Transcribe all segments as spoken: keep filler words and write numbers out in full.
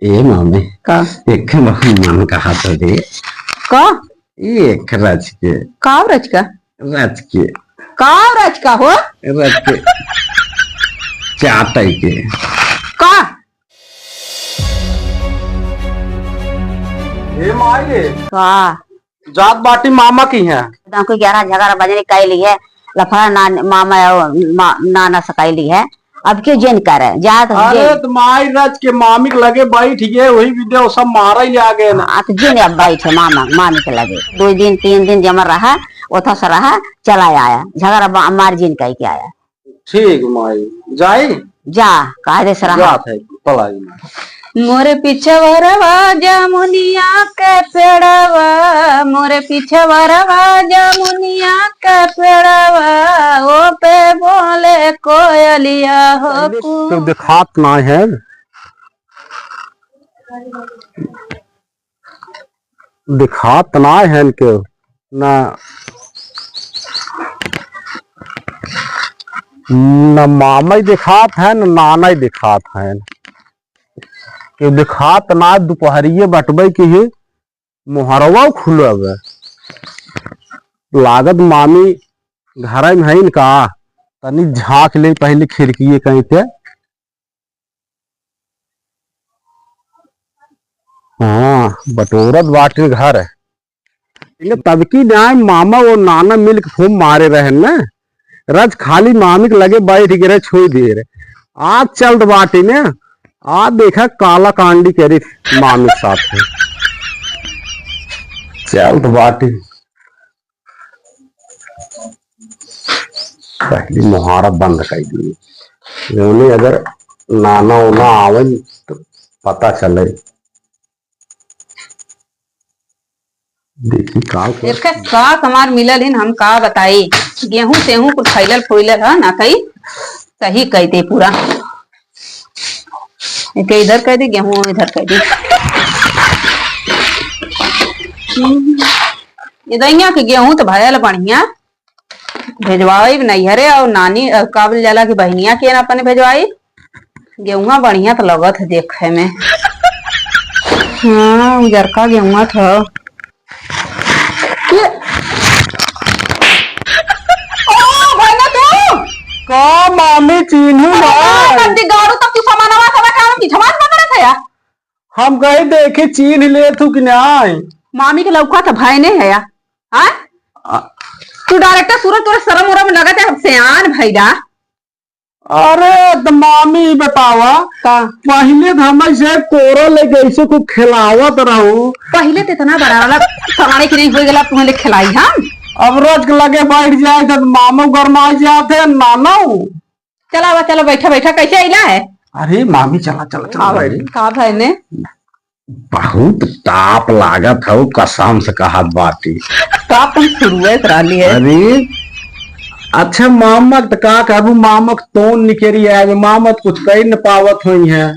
ए मामी। का? एक ठे बहुत मन कहा तो रे। का? एक रच के। का रच का? रच के। का रच का हो? रच के। चाटै के। का? ए माई रे। का? जात बाटी मामा की है। गाँव के ग्यारह झगड़ा बजने कैली है, लफड़ा ना, मामा और मा-, नाना से कैली है। अब क्यों जिन करे? जात अरे जिन। तो माई रच के मामी के लगे बैठ गए, वही विद्या वो सब मारा ही आ गए ना। हाँ, तो जिन अब बैठे मामा, मामी के लगे। दो दिन, तीन दिन जमा रहा, ओथा से रहा, चला आया। झगड़ा बा-, मार जिन कह के आया। ठीक माई, जाई? जा, काहे दे सरा जात है, पलाई माई। मोरे पिछवरवा जमुनिया के पेड़वा, मोरे पिछवरवा जमुनिया के पेड़वा, ओ पे बोले कोयलिया हो पहले कु- तो दिखात ना है, दिखात ना है इनके, ना, ना मामा ही दिखात है, ना नाना ही दिखात है। के दिखात ना, दुपहरिये बटबै की ही मोहरवा खुलबे। लागत मामी घर में हईन का, तनी झाँक ले पहले खिड़किये कहीं के। हाँ, बटोरत बाटे घर। इन्हें तब की जाए मामा और नाना मिल के खूब मारे रहे न। रच खाली मामी के लगे बैठ के रहे, छोड़ दे रहे। आज चलत बाटी न, आज देखा काला कांडी करी मामी के साथ है। चलत बाटी। पहली मुहारा बंद कर दी। जौने अगर नाना उना आवे तो पता चले। देखी का कर- एके सास हमार मिलल हिन, हम का बताई। गेहूं सेहूं कुल फैलल फुइलल ह, ना कही सही कह दे पूरा। एके इधर कह दे, गेहूं इधर कह दे। इधर यहाँ के गेहूं तो भयल बढ़िया। भेजवाई नैहरे और नानी, अ, का बोल जाला कि बहनिया के ना अपने भेजवाई। गेहुआ बढ़िया तो लगत है देखे में। हाँ, उजरका गेहुआ तो। ये, ओ, भाई ना तू। का मामी चीन्हू ना? ना, ना, ना, गाड़ू तक तू सामानवा सब काम पीछवा से पकड़त है यार। हम कही देखी चीन्ह ले तू कि नाई। मामी के लौका तो भाई ने है यार। हाँ? आ- तू डायरेक्टर सूरज, तोरे शर्म उरम लगत है, हम सियान भइला। अरे, त मामी, ई बतावा, का? पहिले त हम ऐसे कोरा लेके ऐसे खूब खिलावत रहू। पहिले त इतना बड़ा वाला सराणे की नहीं होई गला, तुम्हें ले खिलाई हम। अब रोज के लगे बैठ जाए, त मामू गरमाई जात है, नानू। चला, आवा, चला, बैठा, बैठा, कैसे अइला है? अरे मामी, चला, चला, चला, आवा, बैठ। का भइने? बहुत ताप लागत हौ, कसम से कहत बाटी। ताप हम शुरुए से रहली है। अरे, अच्छा, मामा त का कहबू, मामा के तोन निकरी आवे, मामा त कुछ कही न पावत होई है।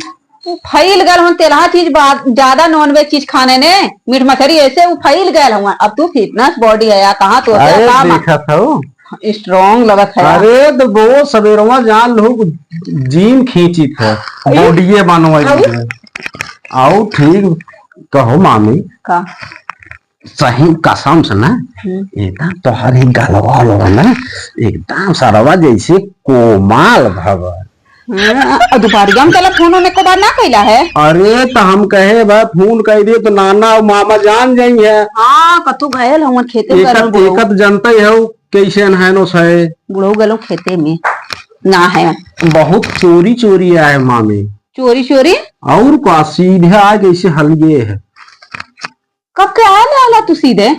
उ फैल गल हन, तेलहा चीज बा-, ज्यादा नॉनवेज चीज खाने ने, मीट मछली ऐसे उ फैल गल हन। अब तू फिटनेस बॉडी है या कहाँ तो अरे, का देखत हौ। स्ट्रॉन्ग लगत है। अरे, तो वो सबेरवा जान लो, जिम खींचित है, अरे। बॉडीए बनवाई अरे। है। आउ ठीक कहो मामी। का? सही कसम से ना, हम्म। एकदम तोहर ही गलवा लोग ना, एकदम सरवा जैसे कोमल भव। हाँ, अ, दुपहरिया में चला फोन होने को बार ना कैला है? अरे, तो हम कहे बा, फोन कह दिए तो नाना और मामा जान जाई है। हाँ, कतू गयल हवन खेते में एकत, गरम बुढ़ऊ। एकत जनते हो, कैसे अनहैनो सहे। बुढ़ऊ गलो खेते में, ना है। बहुत चोरी चोरी आए मामी। चोरी चोरी? और का, सीधे आ जैसे हलिए है। कब के आए ले आला तू सीधे?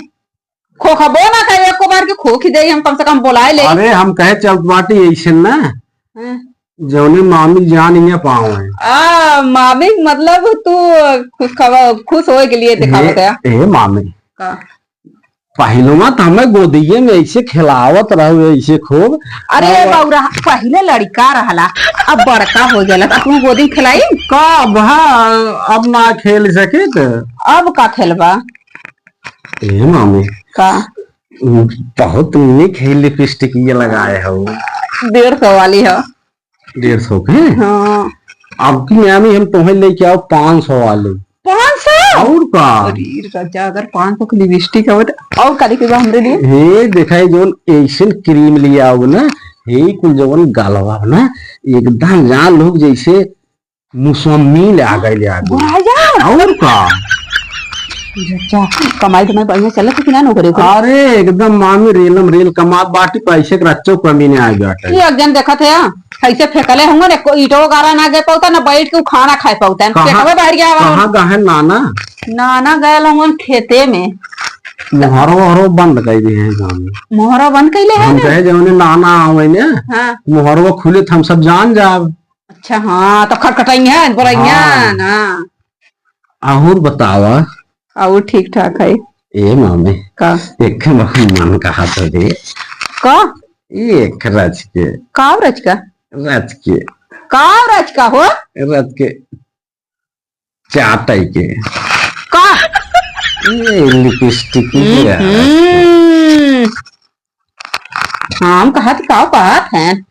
खोखबो ना करे, एको बार के खोखी दे, हम कम से कम बोलाए ले। अरे, हम कहे चलत बाटी ऐसे ना, हाँ। जौने मामी जान इहाँ पावे। आ, मामी, मतलब, तू खुश खबर, खुश होए के लिए दिखावत हे, है। हे मामी। का? पहिलवा त हमें गोदिये में ऐसे खिलावत रहो, ऐसे खूब। अरे और बौरा, पहिले लड़का रहला, अब बड़का हो गया, त तू गोदी में खिलाई? कब? हाँ, अब ना खेल सके त। अब का खेलबा? ए मामी। का? बहुत नीक है लिपस्टिक ये लगाए हो। डेढ़ सौ वाली है। डेढ़ सौ के? हाँ। अब की मामी हम तोहे लेके आओ पाँच सौ वाले। पाँच सौ? और का? अरे राजा, अगर पाँच सौ की लिपस्टिक आवत, और का लेके बा हमरे लिए? हे, देखा, ये जोन एशियन क्रीम ले आओ ना, हे, कुल जवन गलवा ना, एकदम जान लोग जैसे मुसम्मी ले आ गए, ले आ गए। राजा! और का? अच्छा, कमाई धमाई बढ़िया चलत है कि ना नौकरी ओकरी? अरे, एकदम मामी रेलम रेल कमात बाटी, पैसे के रच्चो कमी नहीं आ गया। ये एक जन देखत है, कैसे फेंकले होंगे ने, को ईंटो गारा ना गए पाउता, ना बैठ के उ खाना खाए पाउता। कहाँ, पेटवा बाहर गया हमारा। कहाँ गए हैं नाना? नाना गए होंगे खेते में। मोहरो वहरो बंद कर दिए हैं गाँव में। मोहरो बंद कैले है हम ना? कहे जौने नाना आवे ने, हाँ। मोहरो खुले तो हम सब जान जाब। अच्छा, हाँ, तो खटखटाई है, बोलाई है हाँ। ना। और बतावा। और ठीक ठाक है। ए मामी। का? एक बहुत मन कहा तो दे। का? एक रच के। का रच का? रच के। का रच का हो? रच के। चाटै के। का? ये लिपस्टिक ही है। हम्म। हम कहत का कहत हैं।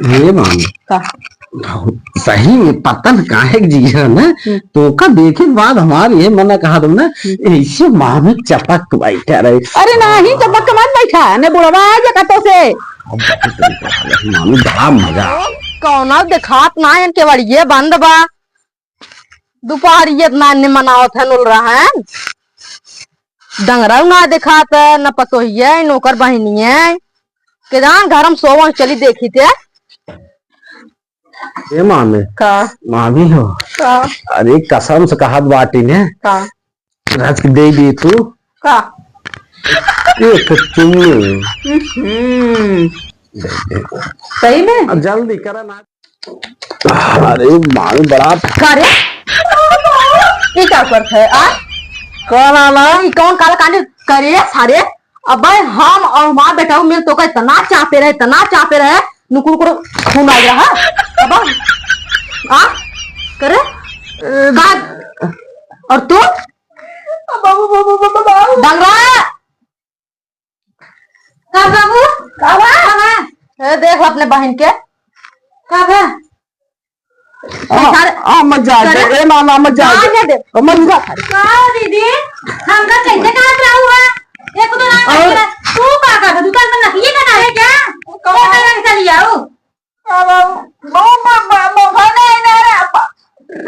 हे मामी। का? बहुत सही में पता न काहे के जिया ना, हम्म। तोका देखे के बाद हमार ये मन कहा दो ना, हम्म। ऐसे मामी चपक बैठा रहे। अरे नाही, चपक के मत बैठा, ने बुढ़वा आ जा कतो से। अब बहुत तरीका है, मामी बड़ा मजा आ गया। कौनो देखात ना है, केवड़िये बंद बा। दुपहरिये इतना निमन आवत है, नुल रहा है। डंगरऊ ना देखात है, न पतोहिये, न ओकर बहिनिये। के जान घर में सोवं, चली देखी ते। ए मामी। का? मामी हो। का? अरे कसम से कहत बाटी ने। का? रच के दे दी तू। का? एक चुम्मी। हम्म। दे दे। सही में? अब जल्दी करा ना। अरे मामी बड़ा का रे? ई का करत है, आ? कौन आला? ई कौन काला कांड करे सारे? अबे हम और हमार बेटा मिल तोका इतना चापे रहे, इतना चापे रहे, नुकुर नुकुर खून आ रहा। अब आ? करे? का? और तू? बाबू, बाबू, बाबू, बाबू। डंगरा! का बाबू? का बा? का बा? ए, देख अपने बहिन के। का बा? आ, सारे आ, मत जा, करे? ए, ना, ना, मत जा, आ, जा दे। मत जा। का दीदी? हमका कैसे कहत रहू है? एक तो ना और? तू का कहत? तू तो हमका नकिए कहत है क्या? कौन? क्या कहत चली आओ? अब वो, वो, वो, वो, वो नहीं, नहीं, नहीं, अब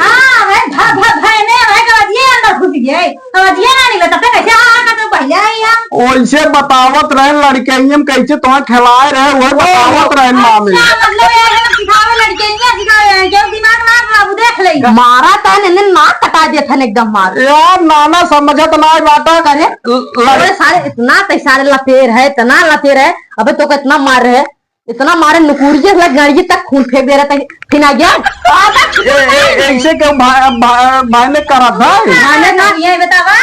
हाँ, भाई, भा, भा, भाई, नहीं, भाई, कवजिया अंदर घुस गया है। कवजिया ना निकला, तब तक कैसे आ, आ, आ, तो पहले आई हम। ओइसे बतावत रहे लड़कइयन कैसे तोहे खिलाए रहे, वही बतावत रहे मामी। अच्छा, मतलब ये है ना, सिखावे लड़कइयन, सिखावे हैं, क्यों दिमाग ना खराब, देख ले। मारा था, इन्हें नाक कटा दिया था एकदम मार। यार, नाना समझत ना बाटा। करे? ल-, लड़- अरे सारे इतना ते सारे लपेर है, इतना लपेर है, अबे तो कितना मार रहे। इतना मारे नुकुरिये से गाड़िये तक खून फेंक दे रहा था, फिर आ गया। ए, ए, ए, ऐसे क्यों भा-, भा-, भाई ने करा था? भाई ने ना, ये बतावा।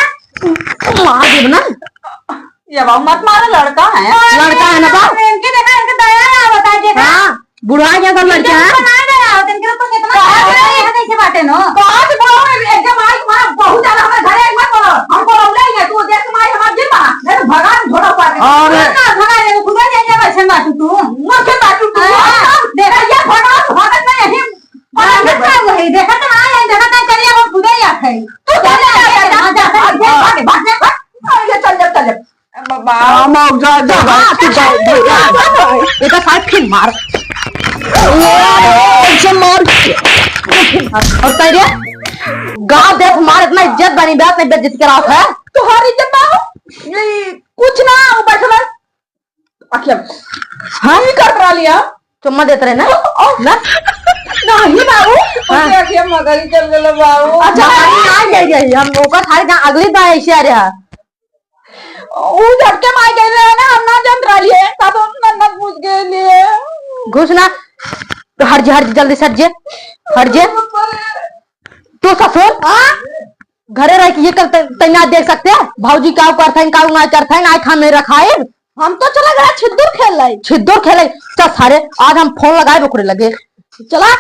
मार देब ना। ये बाबू मत मारो, लड़का है। लड़का है ना बाप? इनके देखा, इनके दया ना होता है, देखा? हाँ, बुढ़ा गया था लड़का। इनके ऊपर ना दया होता, इनके ऊपर कितना कहा दया है, कैसे बाटे नो? कहा कि बुढ़ा में ऐसे माई तुम्हारा बहुत ज्यादा हमारे घर एक मत बोलो। हमको रौला ही है, तू देख माई हमारे जिंदा, नहीं तो भगा, झोला उतार के। अरे। भगा, भगा, ये खुदा नहीं है, वैसे ना तू, तू। मर के काटू तू। हाँ, देखा, ये भगवान भगत में यही भगत में क्या हुआ है? देखा तो ना है, देखा तो चलिए, वो खुदा ही आता है। तू चल, चल, चल, चल, हाँ, जा, जा, भाग, भाग, भाग, भाग। अरे, चल, चल, चल, चल। बाबा। हाँ, माँ, जा, जा, हाँ, तू जा, जा, जा, जा। ये तो साहब फिर मार। ऐसे मार। और तेरे गाँव देख मार, इतना इज्जत बनी, बात नहीं, बेइज्जत करा है। तुम्हारी इज्जत ना हो, ये कुछ ना हो, बैठ ले। अखिया। हाँ? ये कर रहा लिया। चुम्मा देत रहे ना? ओ, ओ। ना? नहीं बाबू। हाँ। ओके, अखिया मगरी चल गलो बाबू। अच्छा, मगरी ना गई रही। हम ओकर खाली जहाँ अगली बार ऐसे आ रहा। ऊ झटके मार गए रहे ना, हम ना जान रहा लिए। कब हम नन्नत घुस गए लिए। घुस ना। तो हट जे, हट जे, जल्दी से हट जे। हट जे। तू ससुर, हाँ? घरे रह के ये कर, तै ना देख सकते? भौजी का करत हैं, का ना करत हैं, ना खामे रखाए। हम तो चला गया छिद्दुर खेल लाई। छिद्दुर खेले? चल सारे, आज हम फोन लगाए ओकरे लगे। चला।